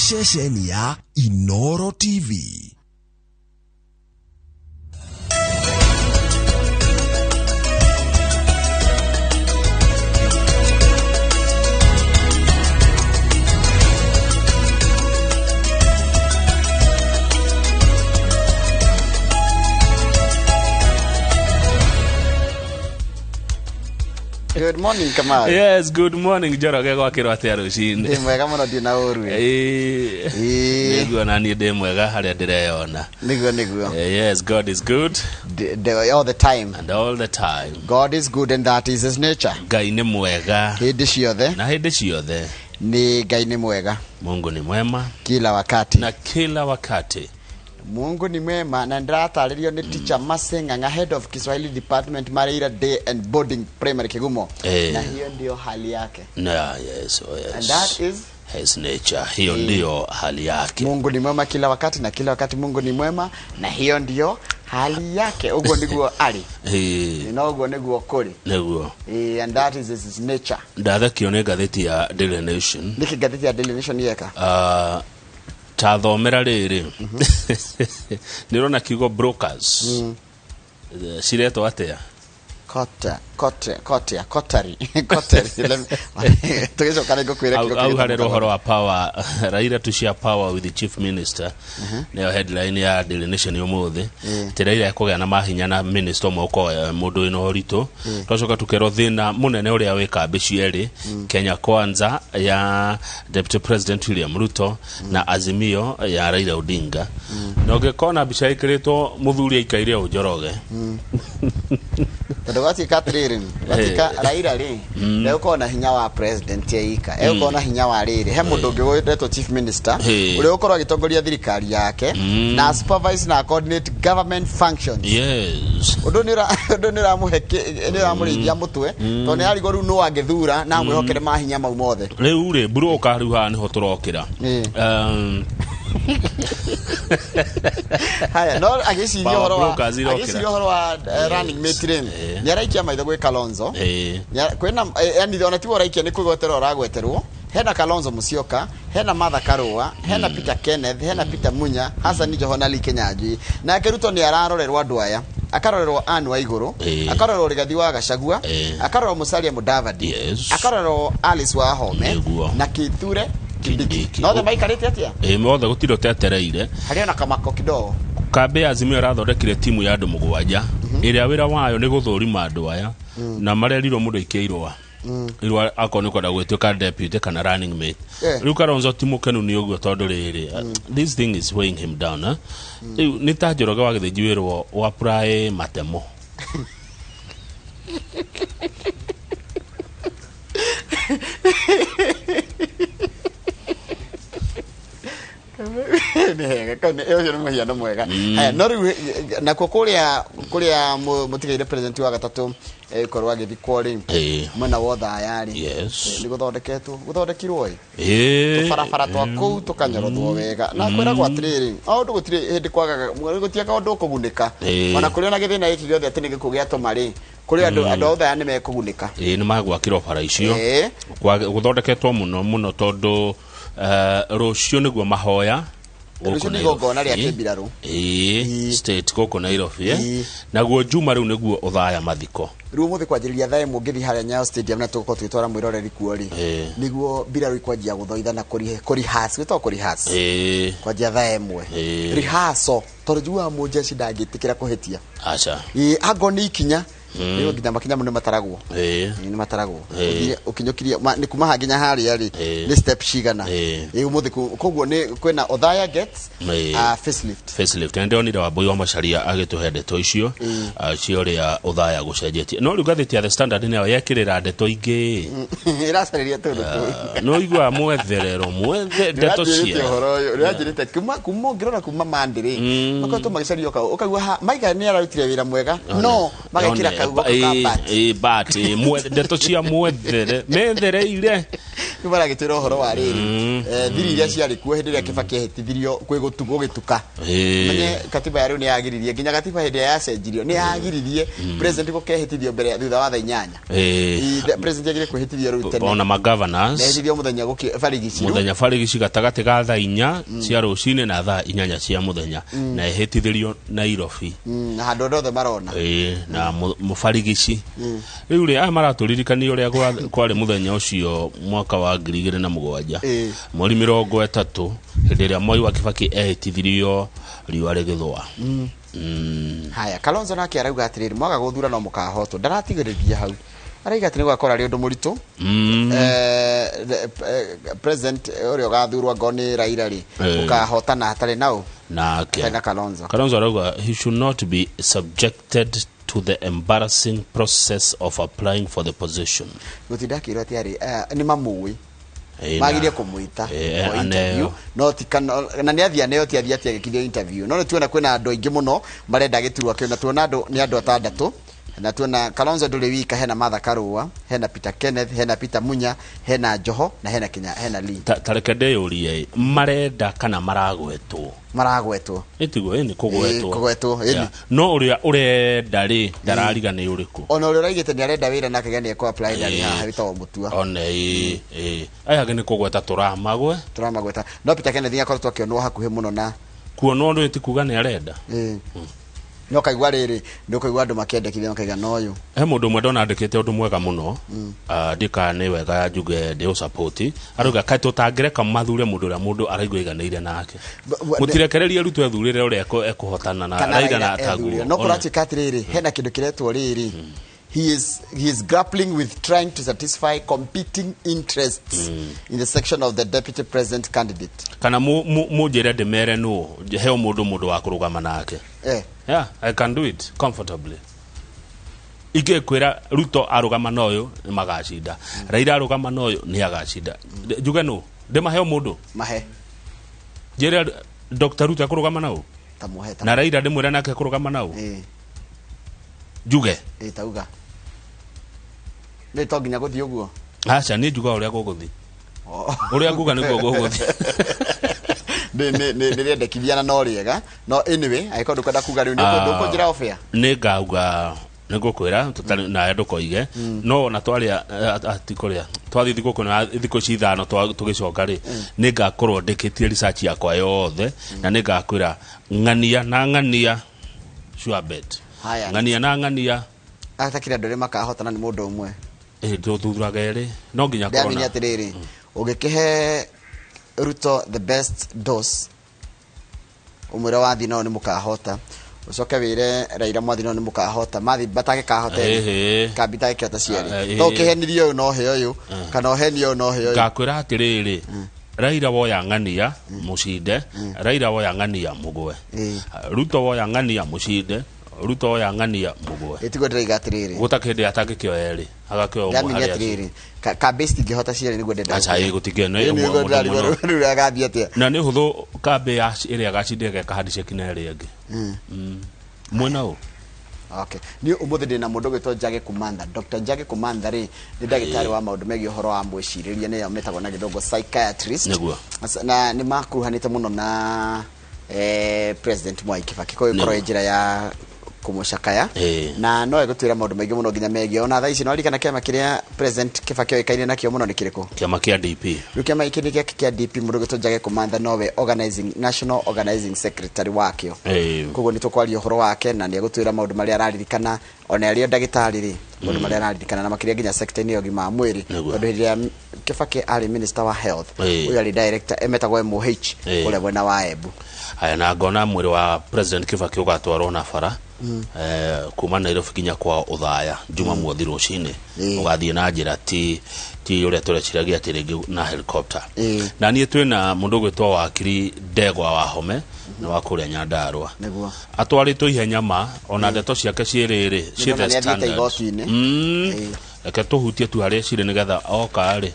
Nĩ ceceni ya Inoro TV. Good morning, Kamau. Yes, good morning, Njoroge. Gwakĩrwo atĩa rũcinĩ? Ndĩ mwega mũno, ndirĩ na ũru. Ĩĩ. Ĩĩ. Nĩguo, na niĩ ndĩ mwega harĩa ndĩreyona. Nĩguo. Yes, God is good. All the time. And all the time. God is good and that is his nature. Ngai nĩ mwega. Hĩndĩ ciothe. Na hĩndĩ ciothe. Nĩ Ngai nĩ mwega. Mungu ni mwema. Kila wakati. Na kila wakati. Mungu ni mwema. Na ndĩratarĩrio nĩ teacher Maseng'ang'a, head of Kiswahili department, Mareira Day and Boarding Primary, Kigumo. Eh. Na hiyo ndio hali yake. Na yes, oh yes. And that is his nature. Hiyo ndiyo hali yake. Mungu ni mwema kila wakati na kila wakati Mungu ni mwema na hiyo ndio hali yake. Ũguo nĩguo arĩ. Na ũguo nĩguo kũrĩ. Nĩguo. And that is his nature. Ndathekio nĩ ngathĩti ya Daily Nation. Nĩkĩ ngathĩti ya Daily Nation yeka? Ah, ta thomera rĩrĩ, nĩ ũrona kiugo brokers. Ciretwo atĩa? Kota, kote, kotea, kotari, kotari. Tũgĩcoka nĩ ngũkwĩra Au kiugo au kĩrĩa harĩ ũhoro wa power, Raila to share power with the chief minister, nĩyo headline ya Daily Nation ũmũthĩ. Atĩ Raila ekũgĩa na mahinya na minister ũmwe ũkorwo mũndũ wĩna ũritũ. Twacoka tũkerwo thĩna mũnene ũrĩa wĩ kambĩ cierĩ, Kenya Kwanza ya Deputy President William Ruto na Azimio ya Raila Odinga. Na ũngĩkona mbica ĩkĩrĩtwo mũthuri aikaire ũũ, Njoroge. Tondũ gwatuĩka atĩrĩrĩ, gwatuĩka Raila rĩ, ndegũkorwo na hinya wa president eika, egũkorwo na hinya wa rĩrĩ, he mũndũ ũngĩ wetwo chief minister ũrĩa ũgũkorwo agĩtongoria thirikari yake na supervise na coordinate government functions. Ũndũ nĩ ũramũhe nĩ ũramũrĩithia mũtwe, tondũ nĩ arigwo rĩu nũ angĩthura na amwĩhokere mahinya mau mothe. Rĩu rĩ, broker, rĩu haha nĩho tũrokĩra. Haya, no agĩciria Power ũhoro wa brokers irokĩra. Agĩciria ũhoro wa running mate rĩ, nĩ araikia maitho gwĩ Kalonzo. Kwĩna yani ona tiwe ũraikia, nĩ kwĩgweterwo ũragweterwo. Hena Kalonzo Musyoka, hena Martha Karua, hena Peter Kenneth, hena Peter Munya, Hassan Joho na Lee Kinyanjui. Nake Ruto nĩ ararorerwo andũ aya, akarorerwo Anne Waigũrũ, akarorerwo Rigathi wa Gachagua, akarorerwo Musalia Mudavadi, akarorerwo Alice Wahome na Kithure Kindiki. Kindiki. Na othe maikarĩte atĩa? Ĩ, othe gũtirĩ ũtetereire. Harĩ ona kamako kidogo. Kambĩ ya Azimio ĩrathondekire timu ya andũ 7 ĩrĩa wĩra wayo nĩ gũthũrima andũ aya, na marerirwo mũndũ aikie irũa irũa akorwo nĩ kwenda gwĩtuĩka deputy kana running mate. Rĩu Kalonzo ti mũkenu nĩ ũguo, tondũ rĩrĩ, this thing is weighing him down, eh? Rĩu nĩ ta Njoroge wa Gĩthĩnji wĩrwo wa apply matemo. Nĩ hega kau, ũcio nĩ mũhiano mwega. Haya, no rĩu nakuo kũrĩa mũtigaire president wa gatatũ korwo agĩthikwo rĩ, mwena wa Othaya rĩ, nĩ gũthondeketwo, gũthondekirwo ĩ tũbarabara twa kũu tũkanyorothwo wega, na kwĩragwo atĩrĩrĩ, o ũndũ gũtirĩ hĩndĩ kwagaga, gũtiaga ũndũ ũkũgunĩka. Ona kũrĩ ona gĩthĩna gĩkĩ gĩothe atĩ nĩ gĩkuũ gĩatũma rĩ, kũrĩ andũ a Othaya nĩ mekũgunĩka. Ĩ, nĩ magwakĩrwo bara icio. Gũthondeketwo mũno mũno, tondũ rũciũ nĩguo mahoya gũkũ Rũciũ nĩ igongona rĩa Nairobi. kĩmbirarũ. Ĩĩ, state gũkũ Nairobi, eh. Naguo Juma rĩu nĩguo Othaya mathiko. Rĩu ũmũthĩ kwanjĩrĩria thaa 1 ngĩthiĩ harĩa Nyayo Stadium na tũgũkorwo tũgĩtwara mwĩroreri kuo rĩ, nĩguo mbirarũ ikwanjia gũthoitha na kũrihas, gwĩtagwo kũrihas. Kwanjia thaa 1. Rehearsal, tondũ njiguaga mũnjeci ndangĩtĩkĩra kũhĩtia. Aca. Ĩĩ, angorwo nĩ ikinya, rĩu nginya makinya mau nĩ mataragwo. Ĩĩ, nĩ mataragwo. Ũthiĩ ũkinyũkirie nĩ kuma haha nginya harĩa rĩ, nĩ step cigana. Ĩĩ, ũmũthĩ koguo nĩ kwĩna Othaya gets facelift. Facelift. Nĩ ndĩronire Wambui wa Macharia agĩtũhe ndeto icio cia ũrĩa Othaya gũcenjetie, no rĩu ngathĩti ya The Standard nayo yekĩrĩra ndeto ingĩ. Ĩracarĩria tũndũ tũu. No iguaga mwetherero mwethe ndeto Ndĩranjĩrĩte cia ũhoro ũyũ, ndĩranjĩrĩte kuma ũngĩrora kuma mandĩ rĩ, makoretwo magĩcaria ũkaigua Maiga nĩ ararutire wĩra mwega, no magekĩra kaugo ka but. But ndeto cia mwethere methereire. Rĩu maragĩtwĩra ũhoro wa rĩrĩ, thiri iria ciarĩ kuo hĩndĩ ĩrĩa Kibaki ehĩtithirio kwĩ gũgĩtuka. Menye katiba ya rĩu nĩ yagiririe, nginya katiba hĩndĩ ĩrĩa yacenjirio nĩ yagiririe president gũkehĩtithio mbere thutha wa thaa 8. President agire kwĩhĩtithio rĩu tene. Ona magovernors. Nehĩtithio mũthenya gũkĩ barigici. Mũthenya barigici gatagatĩ ga thaa 4 cia rũcinĩ na thaa 8 cia mũthenya, na ehĩtithĩrio Nairobi. Na handũ othe marona. Na mũbarigici. Rĩu rĩ, aya maratũririkania ũrĩa kwarĩ mũthenya ũcio mwaka wa 2007, mweri 30, hĩndĩ ĩrĩa Mwai wa Kibaki ehĩtithirio riũa rĩgĩthũa. Haya, Kalonzo nake arauga atĩrĩrĩ, mwaga gũthura no mũkahotwo. Ndaratigĩrĩria hau, arauga atĩ nĩ gũgakorwo arĩ ũndũ mũritũ. President ũrĩa ũgathurwo angorwo nĩ Raila rĩ, ũkahotana hatarĩ na ũ? Nake. Hatarĩ na Kalonzo. Kalonzo arauga he should not be subjected to the embarrassing process of applying for the position. Gũtinda akĩrwo atĩ arĩ nĩ mamũĩ, magirie kũmwĩta for interview, no ti kana na nĩ athiĩ aneo, ti athiĩ atĩ agĩkinyio interview. No nĩ tuona kwĩna andũ aingĩ mũno marenda gĩturwa kĩu, na tuona andũ nĩ andũ atandatũ, na tuona Kalonzo ndũrĩ wika, hena Martha Karua, hena Peter Kenneth, hena Peter Munya, hena Joho na hena Kenya, hena Lee. Ta reke ndĩyũrie, marenda kana maragwetwo? Maragwetwo. Ĩtiguo nĩ kũgwetwo. Kũgwetwo, ĩni. Yeah. No ũrĩa ũrenda rĩ, ndarariga nĩ ũrĩkũ. Ona ũrĩa ũraigĩte nĩ arenda wĩra na akauga nĩ ekũ apply ndarĩ haha, wĩtagwo Mutua. One ĩ ĩ aya angĩ nĩ kũgweta tũramagwe. Tũramagweta, no Peter Kenneth nĩ akoretwo akĩonwo hakuhĩ mũno na Kuonwo ndũ ti kuga nĩ arenda. No kaigua rĩrĩ, nĩ ũkaigua andũ makĩendekithia makaiga no ũyũ. He mũndũ ũmwe ndona andĩkĩte ũndũ mwega mũno. Ndika nĩ wega njuge ndĩ ũsupport, arauga kaĩ tũtangĩreka mathure mũndũ ũrĩa mũndũ araigua aiganĩire nake. Mũtirekererie Ruto ethurĩre ũrĩa ekũhotana na kana Raila na Raila ataguo. ethure. No kũratuĩka atĩrĩrĩ, hena kĩndũ kĩretwo rĩrĩ, he is grappling with trying to satisfy competing interests in the section of the deputy president candidate. Kana mũnjĩre ndĩmere nũ heo mũndũ wa kũrũgama nake. Yeah, I can do it comfortably. Ingĩkwĩra Ruto arũgama na ũyũ nĩ magacinda, Raila arũgama na ũyũ nĩ agacinda. Njuge nũ ndĩmahe mũndũ? Mahe. Njĩre Dr. Ruto akũrũgama na ũ? Ta muhe ta Na Raila ndĩmwĩre nake akũrũgama na ũ? Njuge? Tauga nĩ to nginya gũthiĩ ũguo. Aca, niĩ njugaga ũrĩa gũgũthiĩ. Oh. Ũrĩa nguga nĩguo gũgũthiĩ. Nĩ rĩendekithia na no rĩega, no anyway angĩkorwo ndũkwenda kuga rĩu nĩ ndũkũnjĩra off air. Nĩ ngauga, nĩ ngũkwĩra tũtarĩ nawe ndũkoige, no ona twarĩa atikũrĩa twathiĩ thikũ na thikũ ici 5 tũgĩcoka rĩ, nĩ ngakorwo ndĩkĩtie research yakwa yothe na nĩ ngakwĩra ng'ania na ng'ania, sure bet. Haya. Ng'ania na ng'ania. Atakĩrĩ andũ arĩa makahotana nĩ mũndũ ũmwe. Tũthuthuraga erĩ, no nginya korwo Ndĩramini atĩrĩrĩ, ũngĩkĩhe Ruto the best dose, ũmwĩre wathiĩ nao nĩ mũkahota, ũcoke wĩre Raila mwathi nao nĩ mũkahota, mathi batangĩkahota erĩ, kambi itangĩkĩhota cierĩ. No ũkĩhenirie ũyũ no ũhe ũyũ, kana ũhenie ũyũ no ũhe ũyũ. Ngakwĩra atĩrĩrĩ, Raila woya ng'ania mũcinde, Raila woya ng'ania mũgwe. Ruto woya ng'ania mũcinde, Ruto woya ng'ania mũgwe. Ĩtiguo ndĩraiga atĩrĩrĩ, gũtakĩndĩ atangĩkĩoya erĩ, agakĩoya ũmwe ndĩramini harĩ acio. atĩrĩrĩ, kambĩ citingĩhota cierĩ, nĩguo ndenda. Aca, ĩ gũtingĩ Ĩ, nĩguo ndĩrarigwo rĩu agathiĩ atĩa. Na nĩ hũthũ kambĩ ya ĩrĩa agacinda ĩgeka handshake na ĩrĩa ĩngĩ. Mwena ũ. Okay. Niĩ ũmũthĩ ndĩna mũndũ ũgwĩtwo Njage Kumantha. Dr. Njage Kumantha rĩ, nĩ ndagĩtarĩ wa maũndũ megiĩ ũhoro wa mwĩcirĩrie, nĩyo metagwo na gĩthũngũ psychiatrist. Na nĩ makuruhanĩte mũno na President Mwai Kibaki. Koguo ĩkorwo ĩ njĩra ya kũmũcakaya. Na no egũtwĩra maũndũ maingĩ mũno nginya megiĩ ona thaa ici. No ririkana kĩama kĩrĩa President Kibaki oĩkaine nakĩo mũno nĩ kĩrĩkũ? Kĩama kĩa DP. Rĩu kĩama gĩkĩ nĩ gĩake kĩa DP, mũndũ ũgwĩtwo Njage Kumantha nowe organizing, national organizing secretary wakĩo. Koguo nĩ tũkwaria ũhoro wake na nĩ egũtwĩra maũndũ marĩa araririkana ona arĩ o ndagĩtarĩ rĩ, maũndũ marĩa araririkana na makĩria nginya sector-inĩ ya ũgima wa mwĩrĩ, tondũ hĩndĩ ĩrĩa Kibaki arĩ minister wa health, ũyũ arĩ director emetagwo MOH kũrĩa mwena wa Embu. Haya, na ngona mwĩrĩ wa President Kibaki ũgatwarwo na bara kuma Nairobi nginya kwa Uthaya Jumamothi rũcinĩ. Ũgathiĩ na njĩra ti ũrĩa tũreciragia atĩ rĩngĩ na helicopter. Na niĩ twĩna mũndũ ũgwĩtwo wakiri Ndegwa Wahome, nĩ wa kũrĩa Nyandarũa. Atwarĩtwo ihenya ma ona ndeto ciake ciĩrĩrĩ ciĩ Nĩndona the nĩathiĩte standard. igoti-inĩ. Reke tũhutie tu harĩa cirĩ nĩgetha oka rĩ,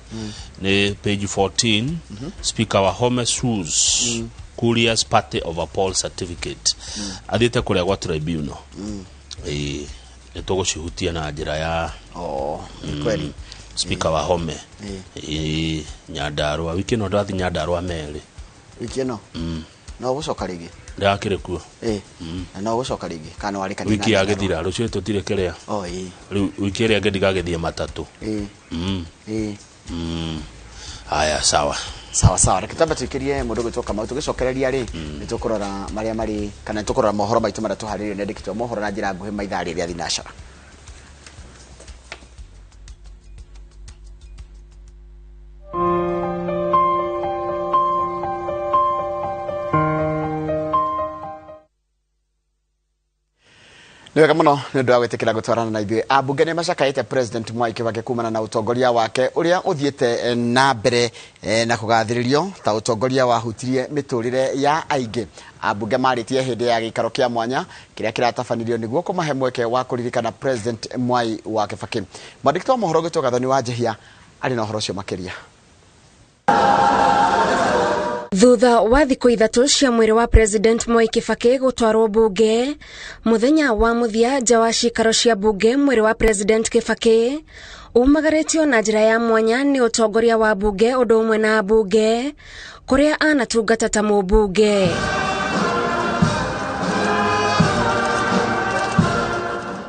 nĩ page 14, Speaker Wahome sues Kuria's party over poll certificate. Athiĩte kũrĩa gwa tribunal. Nĩ tũgũcihutia na njĩra ya Oh, nĩ kweli. Speaker wa Home. Ĩĩ, Nyandarua wiki ĩno ndathi Nyandarua merĩ. Wiki ĩno no gũcoka rĩngĩ? Ndakĩrĩ kuo. Ĩĩ, na no gũcoka rĩngĩ kana warĩkania? Wiki ya gĩthira rũciũ tũtirĩ kĩrĩa. Oh, ĩĩ. Rĩu wiki ĩrĩa ĩngĩ ndigagĩthiĩ matatũ. Ĩĩ. Ĩĩ. Haya, sawa. Sawa sawa, reke twambe tuikirie mũndũ gwĩtwo Kamau. Tũgĩcokereria rĩ, nĩ tũkũrora marĩa marĩ kana nĩ tũkũrora mohoro maitũ marĩa tũharĩrĩirio nĩ andĩki twa mohoro na njĩra nguhĩ maithaa rĩrĩa thinacara. Nĩ wega mũno nĩ ũndũ wa gwĩtĩkĩra gũtwarana na ithuĩ. Ambunge nĩ macakaĩte President Mwai Kibaki kumana na ũtongoria wake ũrĩa ũthiĩte na mbere na kũgathĩrĩrio ta ũtongoria wahutirie mĩtũrĩre ya aingĩ. Ambunge marĩtie hĩndĩ ya gĩikaro kĩa mwanya kĩrĩa kĩratabanirio nĩguo kũmahe mweke wa kũririkana President Mwai wa Kibaki. Mwandĩki wa mohoro gwĩtwo Gathoni wa Njehia arĩ na ũhoro ũcio makĩria. Thutha wa thikũ 3 cia mwĩrĩ wa President Mwai Kibaki gũtwarwo bunge, mũthenya wa mũthia nja wa cikaro cia bunge, mwĩrĩ wa President Kibaki umagarĩtio na njĩra ya mwanya nĩ ũtongoria wa bunge ũndũ ũmwe na bunge kũrĩa anatungata ta mũmbunge.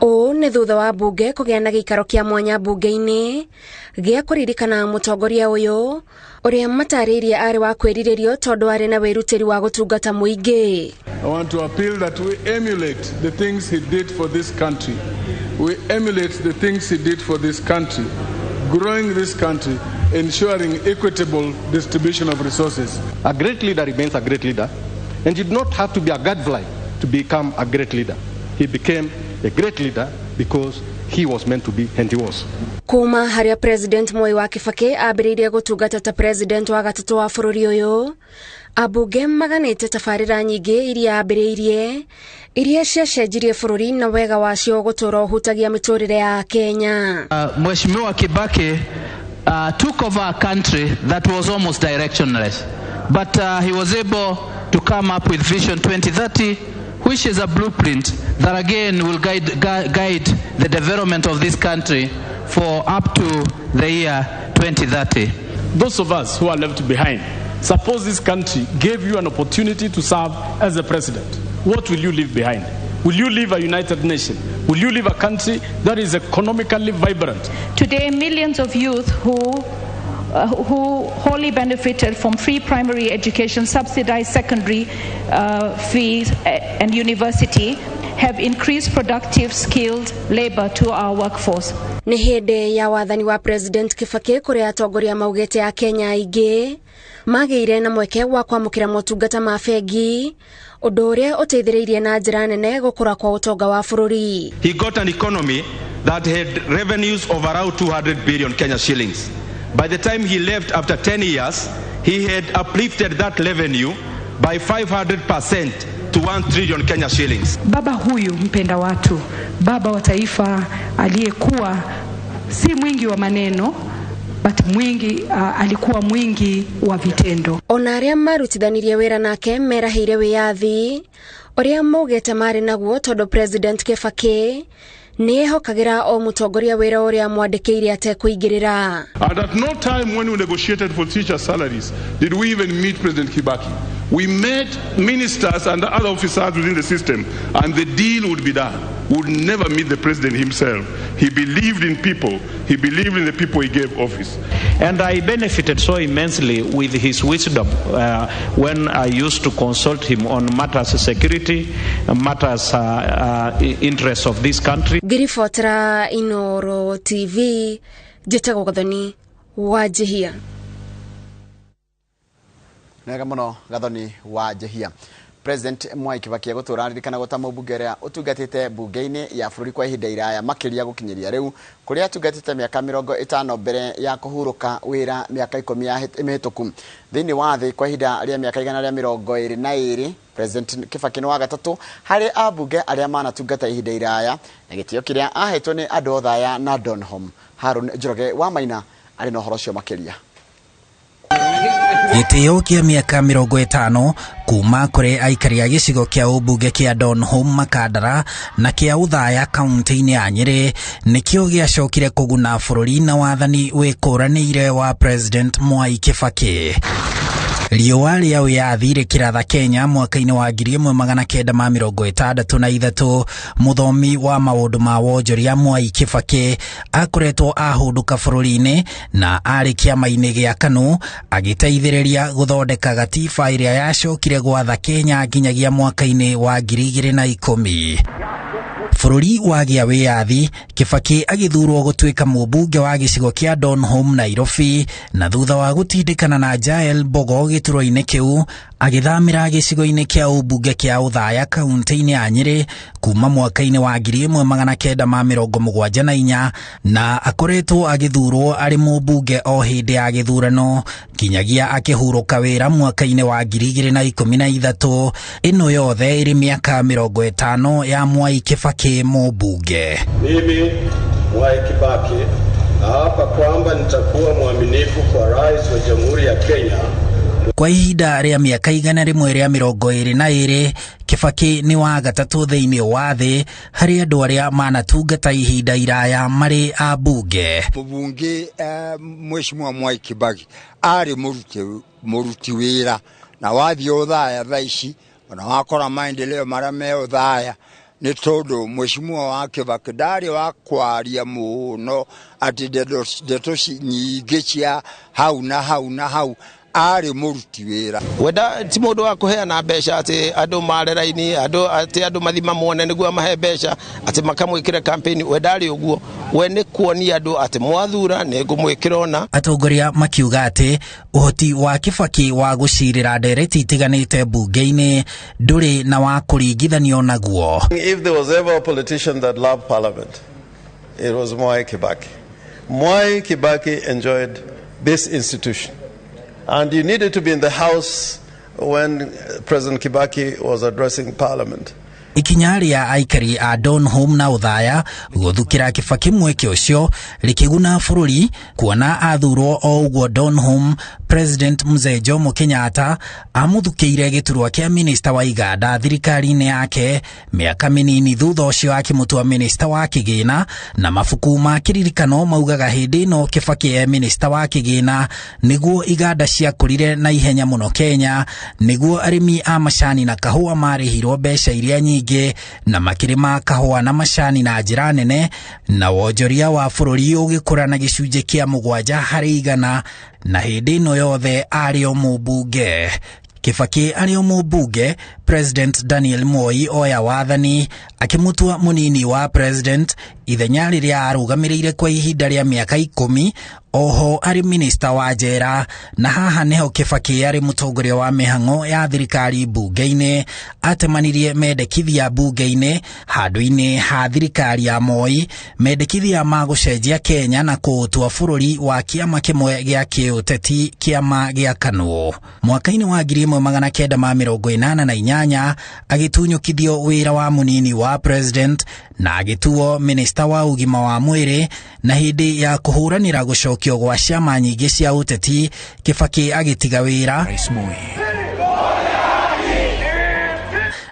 Ũũ nĩ thutha wa bunge kũgĩa na gĩikaro kĩa mwanya bunge-inĩ gĩa kũririkana mũtongoria ũyũ ũrĩa matarĩirie arĩ wa kwĩrirĩrio tondũ arĩ na wĩrutĩri wa gũtungata mũingĩ. I want to appeal that we emulate the things he did for this country. We emulate the things he did for this country, growing this country, ensuring equitable distribution of resources. A great leader remains a great leader, and you do not have to be a gadfly to become a great leader. He became a great leader because he was meant to be, and he was. Kuma harĩa President Mwai wa Kibaki ambĩrĩirie gũtungata ta president wa gatatũ wa bũrũri ũyũ, ambunge maganĩte tabarĩra nyingĩ iria ambĩrĩirie iria ciacenjirie bũrũri na wega wacio gũtũũra ũhutagia mĩtũrĩre ya Kenya. Mheshimiwa Kibaki took over a country that was almost directionless, but he was able to come up with Vision 2030, which is a blueprint that again will guide the development of this country for up to the year 2030. Those of us who are left behind, suppose this country gave you an opportunity to serve as a president, what will you leave behind? Will you leave a united nation? Will you leave a country that is economically vibrant? Today, millions of youth who wholly benefited from free primary education, subsidized secondary fees and university have increased productive skilled labor to our workforce. Nĩ hĩndĩ ya wathani wa President Kibaki kũrĩa atongoria maugĩte a Kenya aingĩ magĩire na mweke wa kwamũkĩra motungata ma bengi, ũndũ ũrĩa ũteithĩrĩirie na njĩra nene gũkũra kwa ũtonga wa bũrũri. He got an economy that had revenues of around 200 billion Kenya shillings. By the time he left after 10 years, he had uplifted that revenue by 500% to 1 trillion Kenya shillings. Baba huyu mpenda watu, baba wa taifa aliyekuwa si mwingi wa maneno but mwingi, alikuwa mwingi wa vitendo. Ona arĩa marutithanirie wĩra nake merahĩire wĩyathi ũrĩa maugĩte marĩ naguo tondũ President Kibaki nĩ ehokagĩra o mũtongoria wĩra ũrĩa mwandĩkĩire atekũingĩrĩra. And at no time when we negotiated for teacher salaries did we even meet President Kibaki. We met ministers and other officers within the system, and the deal would be done. We would never meet the president himself. He believed in people. He believed in the people he gave office. And I benefited so immensely with his wisdom when I used to consult him on matters security, matters interests of this country. Ngiribotera Inoro TV, njĩtagwo Gathoni wa Njihia. Nega muno Gathoni wa Njihia. President Mwai Kibaki egũtũra aririkanagwo ta mũmbunge ũrĩa ũtungatĩte bunge-inĩ ya bũrũri kwa ihinda iraya makĩria gũkinyĩria rĩu, kũrĩa atungatĩte mĩaka 50 mbere ya kũhurũka wĩra mĩaka 10 mĩhĩtũku. Thĩinĩ wa thĩ kwa ihinda rĩa mĩaka 122, President Kibaki nĩ wa gatatũ harĩ ambunge arĩa manatungata ihinda iraya, na gĩtĩo kĩrĩa ahetwo nĩ andũ othe aya na Donholm. Harun Njoroge wa Maina arĩ na ũhoro ũcio makĩria. Gĩtĩo kĩa mĩaka 50 kuma kũrĩ aikari a gĩcigo kĩa ũmbunge kĩa Donholm Makandara na kĩa Othaya kaunti-inĩ ya Nyĩrĩ nĩkĩo gĩacokire kũguna bũrũri na wathani wĩkũranĩire wa President Mwai Kibaki. Riũa rĩa wĩyathi rĩkĩratha Kenya mwaka-inĩ wa 1963, mũthomi wa maũndũ ma wonjoria Mwai Kibaki akoretwo ahũndũka bũrũri-inĩ na arĩ kĩama-inĩ gĩa KANU agĩteithĩrĩria gũthondeka gatiba ĩrĩa yacokire gwatha Kenya nginyagia mwaka-inĩ wa 2010. Bũrũri wagĩa wĩyathi, Kibaki agĩthurwo gũtuĩka mũmbunge wa gĩcigo kĩa Donholm Nairobi, na thutha wa gũtindĩkana na Jael Mbogo gĩturwa-inĩ kĩu agĩthamĩra gĩcigo-inĩ kĩa ũmbunge kĩa Othaya kaunti-inĩ ya Nyĩrĩ kuma mwaka-inĩ wa 1974, na akoretwo agĩthurwo arĩ mũmbunge o hĩndĩ ya gĩthurano nginyagia akĩhurũka wĩra mwaka-inĩ wa 2013. Ĩno yothe ĩrĩ mĩaka 50 ya Mwai Kibaki mũmbunge. Mimi Mwai Kibaki naapa kwamba nitakuwa mwaminifu kwa Rais wa Jamhuri ya Kenya. Kwa ihinda rĩa mĩaka 122, Kibaki nĩ wa gatatũ thĩinĩ wa thĩ harĩ andũ arĩa manatungata ihinda iraya marĩ ambunge. Mũmbunge Mheshimiwa Mwai Kibaki arĩ mũruti wĩra, na wathiĩ Othaya thaa ici ona wakora maendeleo marĩa me Othaya nĩ tondũ Mheshimiwa wa Kibaki ndarĩ wa kwaria mũno atĩ ndeto nyingĩ cia hau na hau na hau, arĩ mũruti wĩra. Wenda ti mũndũ wa kũheana mbeca atĩ andũ mare raini, andũ atĩ andũ mathi mamuone nĩguo amahe mbeca atĩ makamwĩkĩra campaign. We ndarĩ ũguo, we nĩ kuonia andũ atĩ mwathura nĩ ngũmwĩkĩra ona. Atongoria makiuga atĩ ũhoti wa Kibaki wa gũcirĩra ndereti itiganĩte mbunge-inĩ ndũrĩ na wa kũringithanio naguo. If there was ever a politician that loved parliament, it was Mwai Kibaki. Mwai Kibaki enjoyed this institution. And you needed to be in the house when President Kibaki was addressing parliament. Ikinya rĩa aikari a Donholm na Othaya gũthukĩra Kibaki mweke ũcio rĩkĩguna bũrũri, kuona athurwo o ũguo Donholm, President Mzee Jomo Kenyatta amũthukĩire gĩturwa kĩa minista wa iganda thirikari-inĩ yake mĩaka mĩnini thutha ũcio akĩmũtua minista wa kĩgĩna, na mabuku ma kĩririkano maugaga hĩndĩ ĩno Kibaki e minista wa kĩgĩna nĩguo iganda ciakũrire na ihenya mũno Kenya, nĩguo arĩmi a macani na kahũa marĩhirwo mbeca iria nyingĩ na makĩrĩma kahũa na macani na njĩra nene, na wonjoria wa bũrũri ũgĩkũra na gĩcunjĩ kĩa 7 harĩ 100, na hĩndĩ ĩno yothe arĩ o mũmbunge. Kibaki arĩ o mũmbunge, President Daniel Moi oya wathani akĩmũtua mũnini wa president ithenya rĩrĩa arũgamĩrĩire kwa ihinda rĩa mĩaka 10, oho arĩ minista wa njera, na haha nĩho Kibaki arĩ mũtongoria wa mĩhang'o ya thirikari mbunge-inĩ atemanirie mendekithia mbunge-inĩ handũ-inĩ ha thirikari ya Moi, mendekithia ma gũcenjia Kenya na kũũtua bũrũri wa kĩama kĩmwe gĩa kĩũteti, kĩama gĩa KANU. Mwaka-inĩ wa 1988 agĩtunyũkithio wĩra wa mũnini wa president na agĩtuo minista wa ũgima wa mwĩrĩ, na hĩndĩ ya kũhũranĩra gũcokio gwa ciama nyingĩ cia ũteti Kibaki agĩtiga wĩra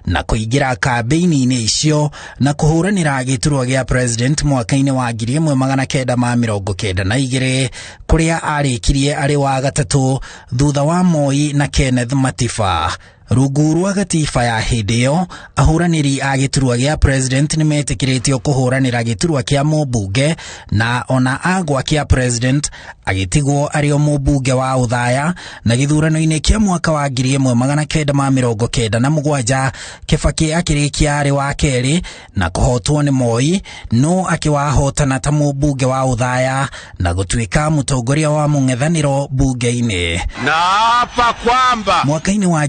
na kũingĩra kambĩini-inĩ icio na kũhũranĩra gĩturwa gĩa president mwaka-inĩ wa 1992 kũrĩa arĩkirie arĩ wa gatatũ thutha wa Moi na Kenneth Matiba. Rungu rwa gatiba ya hĩndĩ ĩyo, ahũranĩri a gĩturwa gĩa president nĩmetĩkĩrĩtio kũhũranĩra gĩturwa kĩa mũmbunge, na ona agwa kĩa president agĩtigwo arĩ o mũmbunge wa Othaya, na gĩthurano-inĩ kĩa mwaka wa 1997 Kibaki akĩrĩkia arĩ wa kerĩ na kũhotwo nĩ Moi, no akĩwahotana ta mũmbunge wa Othaya na gũtuĩka mũtongoria wa mũng'ethanĩro mbunge-inĩ. Naapa kwamba mwaka-inĩ wa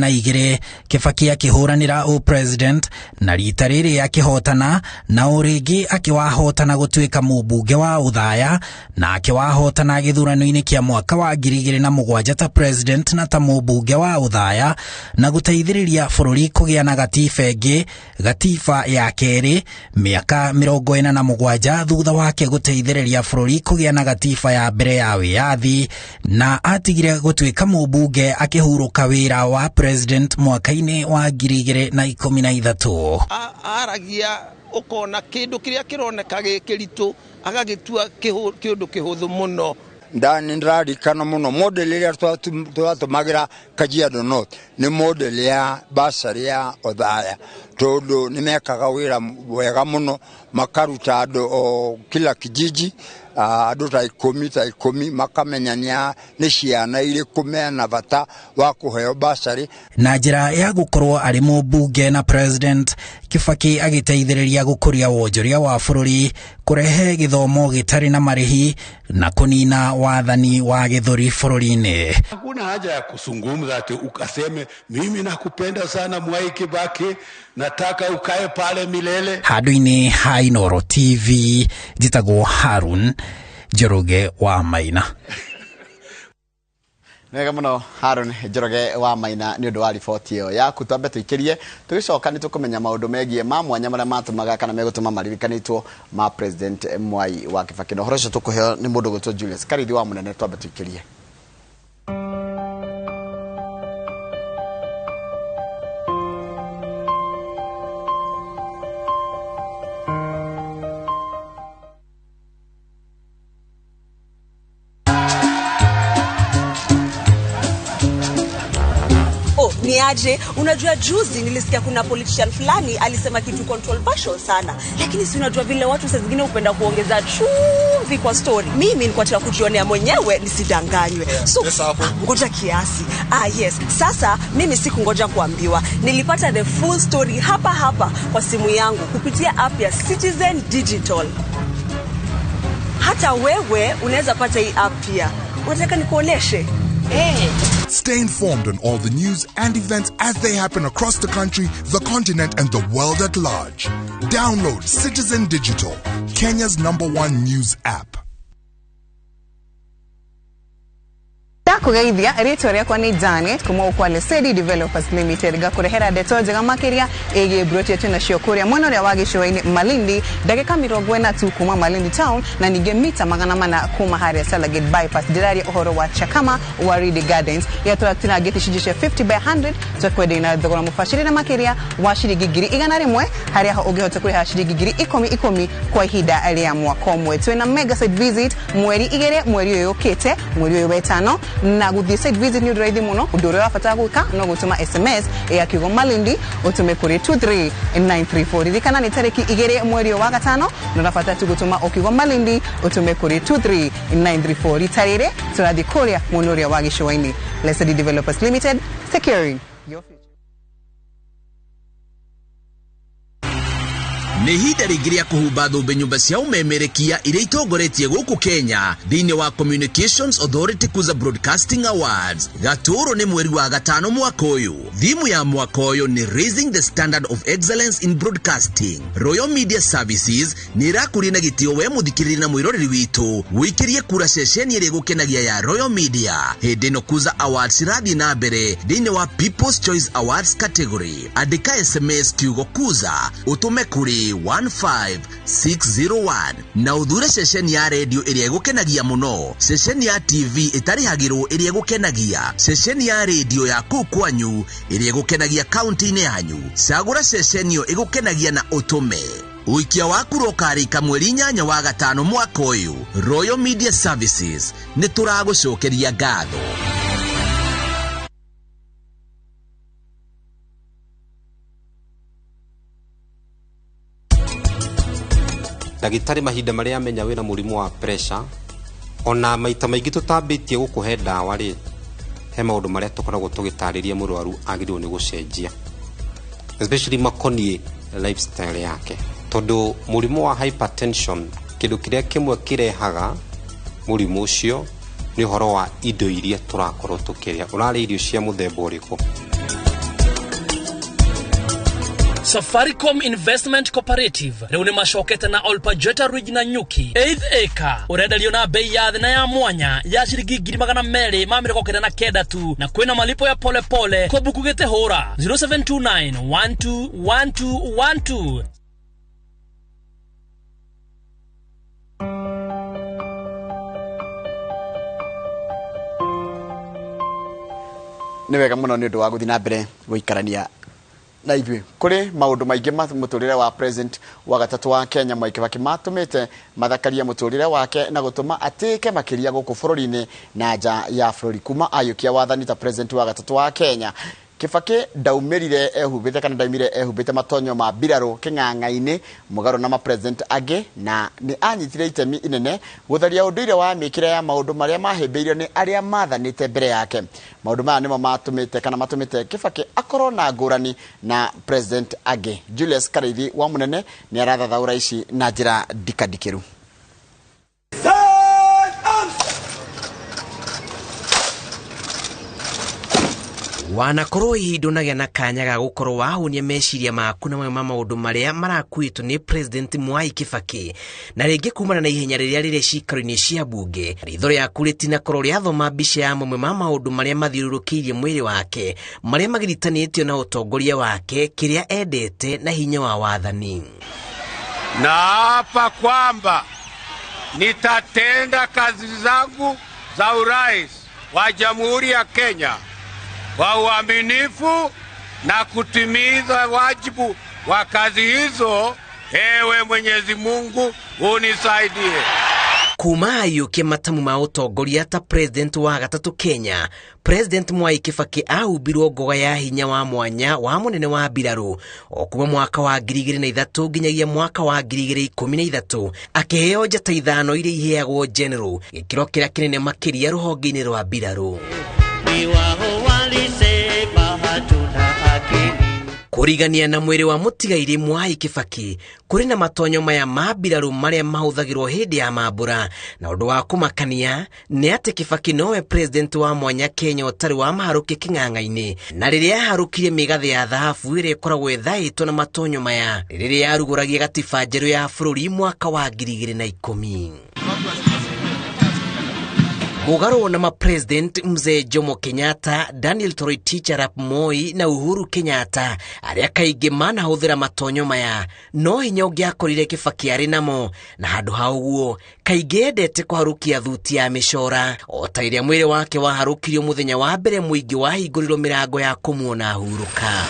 2002 Kibaki akĩhũranĩra ũ-president na rita rĩrĩ akĩhotana na o rĩngĩ akĩwahotana gũtuĩka mũmbunge wa Othaya na akĩwahotana gĩthurano-inĩ kĩa mwaka wa 2007 ta president na ta mũmbunge wa Othaya na gũteithĩrĩria bũrũri kũgĩa na gatiba ĩngĩ, gatiba ya kerĩ mĩaka 47 thutha wake gũteithĩrĩria bũrũri kũgĩa na gatiba ya mbere ya wĩyathi na atigire gũtuĩka mũmbunge akĩhurũka wĩra wa president mwaka-inĩ wa 2013. Aragia ukona kindu kiria kironeka gikiritu agagitua kindu kihuthu muno. Ndani ndirarikana muno model iria twatumagira Kajiado North ni model ya basari ya Othaya tondu ni mekaga wira wega muno makaruta andu o kila kijiji andu ta ikumi makamenya ni ciana iriku mena bata wa kuheo basari. Na njira ya gukorwo ari mũmbunge na president, Kibaki agiteithĩrĩria gũkũria wonjoria wa bũrũri, kũrehe gĩthomo gĩtarĩ na marĩhi na kũnina wathani wa gĩthũri bũrũri-inĩ. Hakuna haja ya kuzungumza ati ukaseme mimi nakupenda sana Mwai Kibaki, nataka ukae pale milele. Handũ-inĩ ha Inooro TV njĩtagwo Harun Njoroge wa Maina. Nega muno Harun Njoroge wa Maina ni undu wa riboti iyo yaku. Twambe tuikirie tugicoka ni tukumenya maundu megie ma mwanya maria matumaga kana megutuma maririkanitwo ma President Mwai wa Kibaki. Na uhoro ucio tukuheo ni mundu gwitwo Julius Karithi wa Munene. Twambe tuikirie. Niaje, unajua juzi nilisikia kuna politician fulani alisema kitu controversial sana. Lakini si unajua vile watu saa zingine hupenda kuongeza chumvi kwa story. Mimi nilikuwa nataka kujionea mwenyewe nisidanganywe. So ngoja kiasi. Yes. Sasa mimi sikungoja kuambiwa. Nilipata the full story hapa hapa kwa simu yangu kupitia app ya Citizen Digital. Hata wewe unaweza pata hii app pia. Unataka nikuoneshe? Hey. Stay informed on all the news and events as they happen across the country, the continent, and the world at large. Download Citizen Digital, Kenya's #1 news app. Ndakugeithia ritwa riakwa ni Janet kuma kwa Lesedi Developers Limited gakurehera ndeto njega makiria ĩgiĩ broti yetu nacio kuria mwena ũrĩa wa gĩcũa-inĩ Malindi ndagĩka 40 tu kuma Malindi town na ningĩ mita 400 kuma harĩa Salagate bypass. Ndĩraria ũhoro wa Chakama Waridi Gardens ya tũratinangĩte icunjĩ cia 50 by 100 twakwendia na thogora mũbacĩrĩre makĩria wa ciringi 100,000 harĩa ho ũngĩhota kũrĩha ciringi 10,000 kwa ihinda rĩa mwaka ũmwe. Twĩna mega site visit mweri 2 mweri ũyũ ũkĩte mweri ũyũ wetano na guthie site visit ni undu raithi muno. Undu uria wabatara gwika no gutuma SMS ya kiugo Malindi utume kuri 23934. Ririkana ni tariki 2 mweri wa gatano na urabatara tu gutuma ukiugo Malindi utume kuri 23934. Rita riri turathi kuria mwena uria wa gĩcũa-inĩ. Lesedi Developers Limited, securing your future. Nĩ ihinda rĩngĩ rĩa kũhumba thũmbĩ nyũmba cia ũmemerekia iria itongoretie gũkũ Kenya thĩinĩ wa Communications Authority Kuza Broadcasting Awards. Gatũrũ nĩ mweri wa gatano mwaka ũyũ. Thimu ya mwaka ũyũ nĩ Raising the Standard of Excellence in Broadcasting. Royal Media Services nĩ ĩrakũria na gĩtĩo we mũthikĩrĩria na mwĩroreri witũ wĩikĩrie kura ceceni ĩrĩa ĩgũkenagia ya Royal Media. Hĩndĩ ĩno Kuza Awards irathiĩ na mbere thĩinĩ wa People's Choice Awards category. Andĩka SMS kiugo Kuza ũtũme kũrĩ 15601 na uthure ceceni ya redio ĩrĩa ĩgũkenagia mũno, ceceni ya TV ĩtarĩhagĩrwo ĩrĩa ĩgũkenagia, ceceni ya redio ya kũu kwanyu ĩrĩa ĩgũkenagia kaunti-inĩ yanyu. Cagũra ceceni ĩyo ĩgũkenagia na ũtũme. Ũikia wa kura ũkarĩka mweri 8 wa gatano mwaka ũyũ. Royal Media Services nĩ tũragũcokeria ngatho. Ndagĩtarĩ mahinda marĩa amenya wĩna mũrimũ wa pressure ona maita maingĩ tũtambĩtie gũkũhe ndawa rĩ, he maũndũ marĩa tũkoragwo tũgĩtarĩria mũrwaru agĩrĩirwo nĩ gũcenjia, especially makoniĩ lifestyle yake, tondũ mũrimũ wa hypertension kĩndũ kĩrĩa kĩmwe kĩrehaga mũrimũ ũcio nĩ ũhoro wa indo iria tũrakorwo tũkĩrĩa. Ũrarĩa irio cia mũthemba ũrĩkũ? Safaricom Investment Cooperative rĩu nĩ macokete na Olpajeta Ridge na Nyuki 8th acre ũrenderio na bei ya thĩ na ya mwanya ya ciringi 299 tu, na kwĩna malipo ya polepole kwa buku gĩte hũra 0729 121212. Nĩ wega mũno nĩ ũndũ wa gũthiĩ na mbere gũikarania na ithuĩ. Kũrĩ maũndũ maingĩ ma mũtũrĩre wa president wa gatatũ wa Kenya Mwai Kibaki matũmĩte mathakarie mũtũrĩre wake na gũtũma atĩke makĩria gũkũ bũrũri-inĩ na nja ya bũrũri. Kuma ayũkia wathani ta president wa gatatũ wa Kenya, Kibaki ndaumĩrire ehumbĩte kana ndaumire ehumbĩte matonyo ma mbirarũ kĩng'ang'a-inĩ mũgarũ na ma-president angĩ, na nĩ anyitire itemi inene gũtharia ũndũire wa mĩkĩre ya maũndũ marĩa mahĩmbĩirio nĩ arĩa mathanĩte mbere yake. Maũndũ maya nĩmo matũmĩte kana matũmĩte Kibaki akorwo na ngũrani na president angĩ. Julius Karaithi wa Mũnene nĩ arathathaũra ici na njĩra ndikandikĩru. Wanakorwo hihi ndũnagĩa na kanya ga gũkorwo wahũnia meciria maku na mamwe ma maũndũ marĩa marakuĩtwo nĩ President Mwai Kibaki, na rĩngĩ kumana na ihenya rĩrĩa rĩrĩ ciikaro-inĩ cia bunge, ritho rĩaku rĩtinakorwo rĩathoma mbica ya mamwe ma maũndũ marĩa mathiũrũrũkĩirie mwĩrĩ wake, marĩa magiritanĩtio na ũtongoria wake, kĩrĩa endete na hinya wa wathani. Na hapa kwamba nitatenda kazi zangu za urais wa Jamhuri ya Kenya kwa uaminifu na kutimiza wajibu wa kazi hizo. Ewe Mwenyezi Mungu unisaidie. Kuma ayũkie matamu ma ũtongoria ta president wa gatatũ Kenya, President Mwai Kibaki ahumbirwo ngoga ya hinya wa mwanya wa mũnene wa mbirarũ o kuma mwaka wa 2003 nginyagia mwaka wa 2013, akĩheo njata 5 iria iheagwo general, gĩkĩro kĩrĩa kĩnene makĩria rũhonge-inĩ rwa mbirarũ. Kũrigania na mwĩrĩ wa mũtigairĩ Mwai Kibaki, kũrĩ na matonyo maya ma mbirarũ marĩa mahũthagĩrwo hĩndĩ ya mambũra, na ũndũ wa kũmakania nĩ atĩ Kibaki nowe president wa mwanya Kenya ũtarĩ wa maharũke kĩng'ang'a-inĩ, na rĩrĩa aharũkirie mĩgathĩ ya thahabu ĩrĩa ĩkoragwo ĩthaĩtwo na matonyo maya rĩrĩa yarugũragia gatiba njerũ ya bũrũri mwaka wa 2010. Mũgarũ na ma-president Mzee Jomo Kenyatta, Daniel Toroitich arap Moi na Uhuru Kenyatta arĩa kaingĩ manahũthĩra matonyo maya, no hinya ũngĩakorire Kibaki arĩ namo, na handũ ha ũguo kaingĩ endete kũharũkia thuti ya mĩcora o ta ĩrĩa mwĩrĩ wake waharũkirio mũthenya wa mbere mũingĩ wahingũrirwo mĩrango ya kũmuona ahurũka.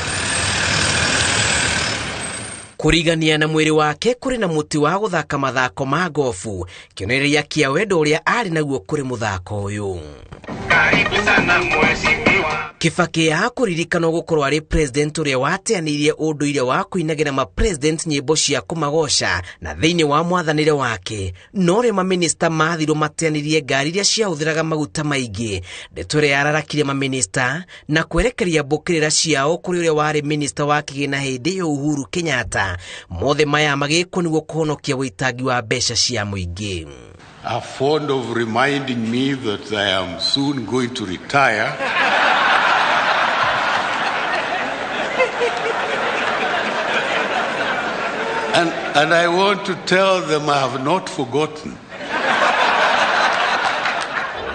Kũrigania na mwĩrĩ wake kũrĩ na mũtĩ wa gũthaka mathako ma gofu, kĩonereria kĩa wendo ũrĩa arĩ naguo kũrĩ mũthako ũyũ. Kibaki akũririkanwo gũkorwo arĩ president ũrĩa wateanĩirie ũndũire wa kũinagĩra ma-president nyĩmbo cia kũmagoca na thĩinĩ wa mwathanĩre wake, no rĩo mamĩnĩsta mathirwo mateanĩrie ngari iria ciahũthĩraga maguta maingĩ, ndeto ĩrĩa yararakire mamĩnĩsta na kwerekeria mbũkĩrĩra ciao kũrĩ ũrĩa warĩ mĩnĩsta wa kĩgĩna hĩndĩ ĩyo Uhuru Kenyatta. Mothe maya magĩkwo nĩguo kũhonokia ũitangi wa mbeca cia mũingĩ. Are fond of reminding me that I am soon going to retire. And I want to tell them I have not forgotten.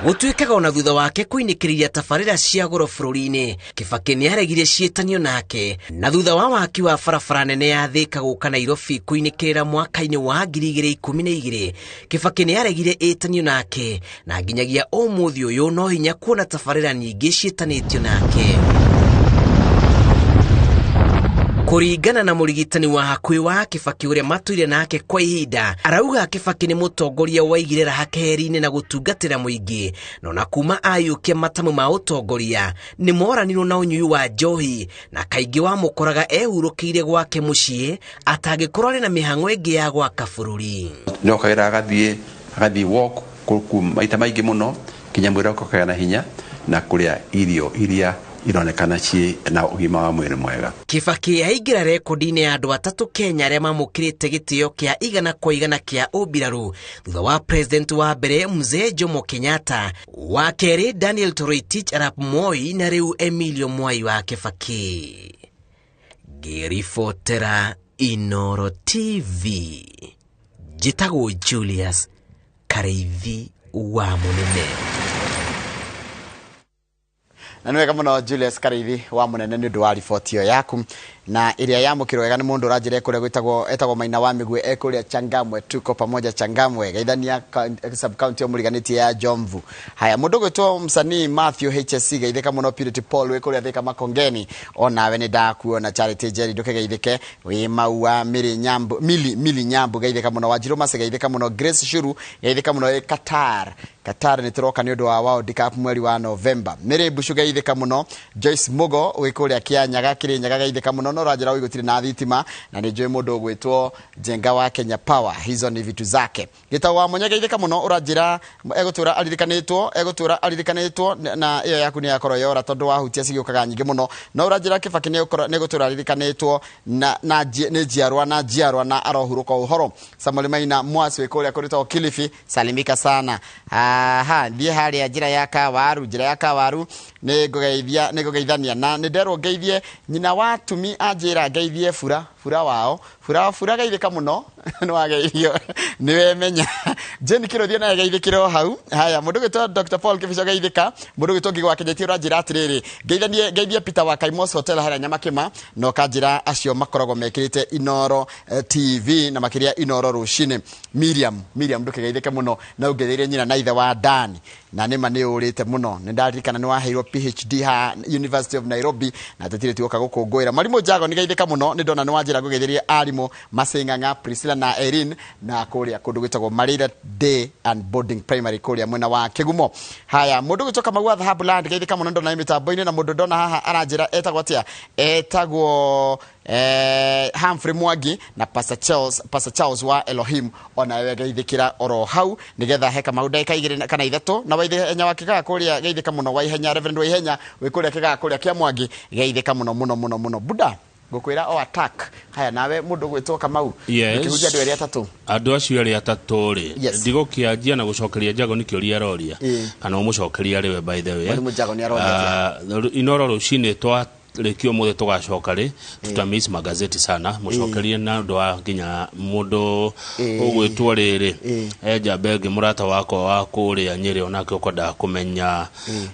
Gũtuĩkaga ona thutha wake kũinĩkĩrĩria tabarĩra cia goro bũrũri-inĩ, Kibaki nĩaregire ciĩtanio nake, na thutha wa waki wa barabara nene ya Thika gũka Nairobi kũinĩkĩrĩra mwaka-inĩ wa 2012, Kibaki nĩaregire ĩtanio nake, na nginyagia ũmũthĩ ũyũ no hinya kuona tabarĩra nyingĩ ciĩtanĩtio nake. Kũringana na mũrigitani wa hakuhĩ wa Kibaki ũrĩa matũire nake kwa ihinda, arauga Kibaki nĩ mũtongoria waigire raha keheri-inĩ na gũtungatĩra mũingĩ, no na kuma ayũkia matamu ma ũtongoria nĩ moranirwo na ũnyui wa njohi, na kaingĩ wamũkoraga ehurũkĩire gwake mũciĩ atangĩkorwo arĩ na mĩhang'o ĩngĩ ya gwaka bũrũri. Nĩokagĩra agathiĩ walk maita maingĩ mũno nginya mwĩrĩ wake ũkagĩa na hinya na kũrĩa irio iria ironekana ciĩ na ũgima wa mwĩrĩ mwega. Kibaki aingĩra rekondi-inĩ ya andũ atatũ Kenya arĩa mamũkĩrĩte gĩtĩo kĩa 100 kwa 100 kĩa ũmbirarũ thutha wa president wa mbere Mzee Jomo Kenyatta, wa kerĩ Daniel Toroitich arap Moi na rĩu Emilio Mwai wa Kibaki. Ngĩribotera Inoro TV, njĩtagwo Julius Kareithi wa Mũnene. Na nĩ wega mũno Julius Kareithi wa Mũnene nĩ ũndũ wa riboti ĩyo yaku, na ĩrĩa yamũkĩrwo wega nĩ mũndũ ũranjĩra kũrĩa gwĩtagwo etagwo Maina wa Mĩguĩ, e kũrĩa Changamwe, tuko pamoja Changamwe, geithania sub county mũriganĩtie ya Jomvu. Haya, mũndũ gwĩtwo msanii Matthew HSC, geithĩka mũno. Purity Paul wĩ kũrĩa Thika Makongeni, onawe nĩ ndakuona. Charity Jerry, ndũkĩgeithĩke wĩ Maua Miri Nyambu, Mili Mili Nyambu, geithĩka mũno. Wanjirũ Mase, geithĩka mũno. Grace Shuru, geithĩka mũno wĩ Qatar. Qatar nĩ tũroka nĩ ũndũ wa World Cup mweri wa November. Mary Bushu, geithĩka mũno. Joyce Mugo wĩ kũrĩa Kĩanyaga, Kĩrĩnyaga, geithĩka mũno. No ũranjĩra ũi gũtirĩ na thitima, na nĩ njũĩ mũndũ ũgwĩtwo Njenga wa Kenya Power, hizo ni vitu zake. Gĩtau wa Mũnya, geithĩka mũno. Ũranjĩra egũtũra aririkanĩtwo, egũtũra aririkanĩtwo, na ĩyo yaku nĩ yakorwo yora tondũ wahutia cigĩũkaga nyingĩ mũno. No ũranjĩra Kĩbakĩ nĩ egũtũra aririkanĩtwo na nĩ njiarwa na njiarwa na arohurũka ũhoro. Samuel Maina Mwasi wĩ kũrĩa kũrĩtagwo Kilifi, salimika sana. Aha, thiĩ harĩa njĩra ya Kawaru, njĩra ya Kawaru nĩ ngũgeithia, nĩ ngũgeithania na nĩ nderwo ngeithie nyina wa Tumi, anjĩra ngeithie Bura, Bura wao, Bura, Bura, geithĩka mũno, nĩ wageithio, nĩ wemenya. Jane Kĩrothia naye geithĩkĩre o hau. Haya, mũndũ gwĩtwo Dr Paul Kĩbico, geithĩka. Mũndũ gwĩtwo Ngigĩ wa Kĩnyeti ũranjĩra atĩrĩrĩ, ngeithanie, ngeithie Peter wa Kaimos Hotel harĩa Nyamakĩma, na ũkanjĩra acio makoragwo mekĩrĩte Inoro TV na makĩria Inoro rũcinĩ. Miriam, Miriam, ndũkĩgeithĩke mũno na ũngeithĩrie nyina na ithe wa Dani, na nĩma nĩ ũrĩte mũno, nĩ ndaririkana nĩ waheirwo PhD ha University of Nairobi na tũtirĩ tuoka gũkũngũĩra. Mwarimũ Jago, nĩ geithĩka mũno, nĩ ndona nĩ wanjĩra ngũgeithĩrie arimũ Maseng'ang'a, Priscilla na Erin, na kũrĩa kũndũ gwĩtagwo Marira Day and Boarding Primary kũrĩa mwena wa Kĩgumo. Haya, mũndũ gwĩtwo Kamau wa Dhahabu Land, geithĩka mũno, ndona mĩtambo-inĩ. Na mũndũ ndona haha aranjĩra etagwo atĩa, etagwo Humphrey Mwangi na Pastor Charles, Pastor Charles wa Elohim, ona we geithĩkĩra oro hau nigetha he Kamau ndagĩka 2 kana 3. Na Waihenya wa Kĩgaa kũrĩa, geithĩka mũno. Waihenya, Reverend Waihenya wĩ kũrĩa Kĩgaa kũrĩa kĩa Mwangi, geithĩka mũno mũno mũno mũno. Buda ngũkwĩra o attack. Haya, nawe mũndũ gwĩtwo Kamau. Yes. Ũkĩhunjia andũ erĩ atatũ. Andũ acio erĩ atatũ rĩ, Yes. ndigũkĩanjia na gũcokeria Jago nĩ kĩũria aroria, kana ũmũcokeria rĩwe, by the way. Mwarimũ Jago nĩ aroria atĩa? Ah, Inoro rũcinĩ twa rĩkia ũmũthĩ tũgacoka rĩ, tutamiss magazeti sana. Mũcokerie na ũndũ wa nginya mũndũ ũgwĩtwo rĩrĩ, njamba ĩngĩ, mũrata wakwa wa kũrĩa Nyĩrĩ, onake ũkwendaga kũmenya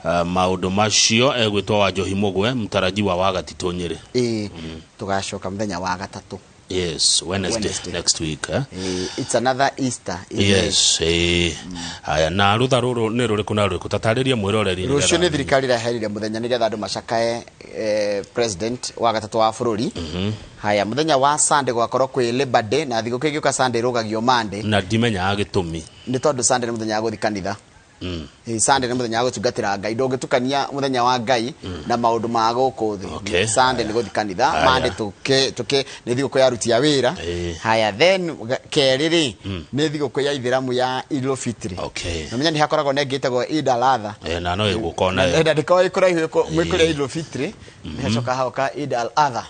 maũndũ macio, egwĩtwo Wanjohi Mũgwe, mtarajiwa wa Gatitũ Nyĩrĩ. Ĩĩ, tũgacoka mũthenya wa gatatũ. Yes, Wednesday, Wednesday. Next week, eh? It's another Easter. Yes, haya, na rutha rũrũ nĩ rũrĩkũ na rũrĩkũ? Tatarĩria mwĩroreri. Rũciũ nĩ thirikari ĩraherire mũthenya nĩgetha andũ macakae president wa gatatũ wa bũrũri. Haya, mũthenya wa Sunday gũgakorwo kwĩ Labor Day, na thigũkũ ĩgĩũka Sunday ĩrũgagio Monday. Na ndimenyaga gĩtũmi. Nĩ tondũ Sunday nĩ mũthenya wa gũthiĩ kanitha. Sunday nĩ mũthenya wa gũtungatĩra Ngai, ndũngĩtukania mũthenya wa Ngai na maũndũ ma gũkũ thĩ. Sunday nĩ gũthiĩ kanitha. Monday tũke tũke nĩ thigũkũ ya aruti a wĩra. Haya, then kerĩ rĩ, nĩ thigũkũ ya ithĩramu ya Idul Fitri. Na menya nĩ hakoragwo na ĩngĩ ĩtagwo Eid al-Adha. Na no ĩgũka onayo. Na ndĩkoragwo ĩ kũraihu mwĩ kũrĩa Idul Fitri nĩ hacoka hagoka Eid al-Adha.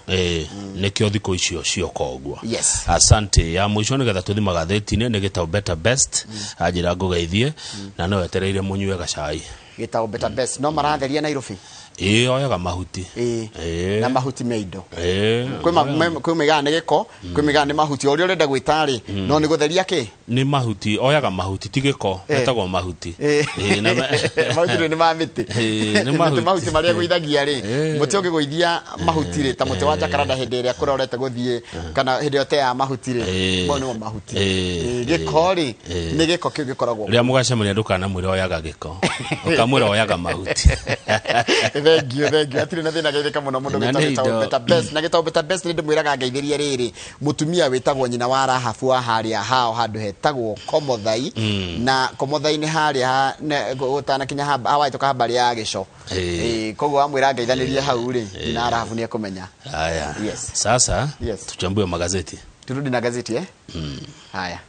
Nĩkĩo thikũ icio cioka ũguo. Yes. Asante. Ya mũico nĩgetha tũthi magathĩti-inĩ nĩ gĩtau Better Best, anjĩra ngũgeithie na no etereire mũnyue gacai. Gĩtau Better Best no maratheria Nairobi. Ĩĩ, oyaga mahuti. Na mahuti me indo. Kwĩ mĩgaa nĩ gĩko, kwĩ mĩgaa nĩ mahuti, o ũrĩa ũrenda gwĩta rĩ, no nĩ gũtheria kĩ. Nĩ mahuti, oyaga mahuti, ti gĩko. Metagwo mahuti. Mahuti rĩ, nĩ ma mĩtĩ. Nĩ Mĩtĩ. Mahuti. Mahuti marĩa ĩgũithagia rĩ, mũtĩ ũngĩgũithia mahuti rĩ, ta mũtĩ wa jacaranda hĩndĩ ĩrĩa kũrorete gũthiĩ kana hĩndĩ ĩrĩa ũteaga mahuti rĩ, mau nĩmo mahuti. Gĩko rĩ, nĩ gĩko kĩu gĩkoragwo. Rĩrĩa mũgacemania ndũkanamwĩre oyaga gĩko, ũkamwĩra oyaga mahuti. Thank you, thank you, hatirĩ na thĩna, geithĩka mũno mũndũ Na wĩtagwo nĩ Gĩtau indo. Better Best. Na Gĩtau Better Best nĩ ndĩmwĩraga ngeithĩrie rĩrĩ mũtumia wĩtagwo nyina wa Rahabu wa harĩa hao handũ hetagwo Komothai. Na Komothai nĩ harĩa gũtanakinya hawahĩtũka hambarĩ ya Gĩco. Koguo wamwĩra ngeithanĩrie hau rĩ, nyina wa Rahabu nĩ ekũmenya. Haya. Yes. Sasa Yes. tuchambue magazeti. Turudi na gazeti, eh? Haya.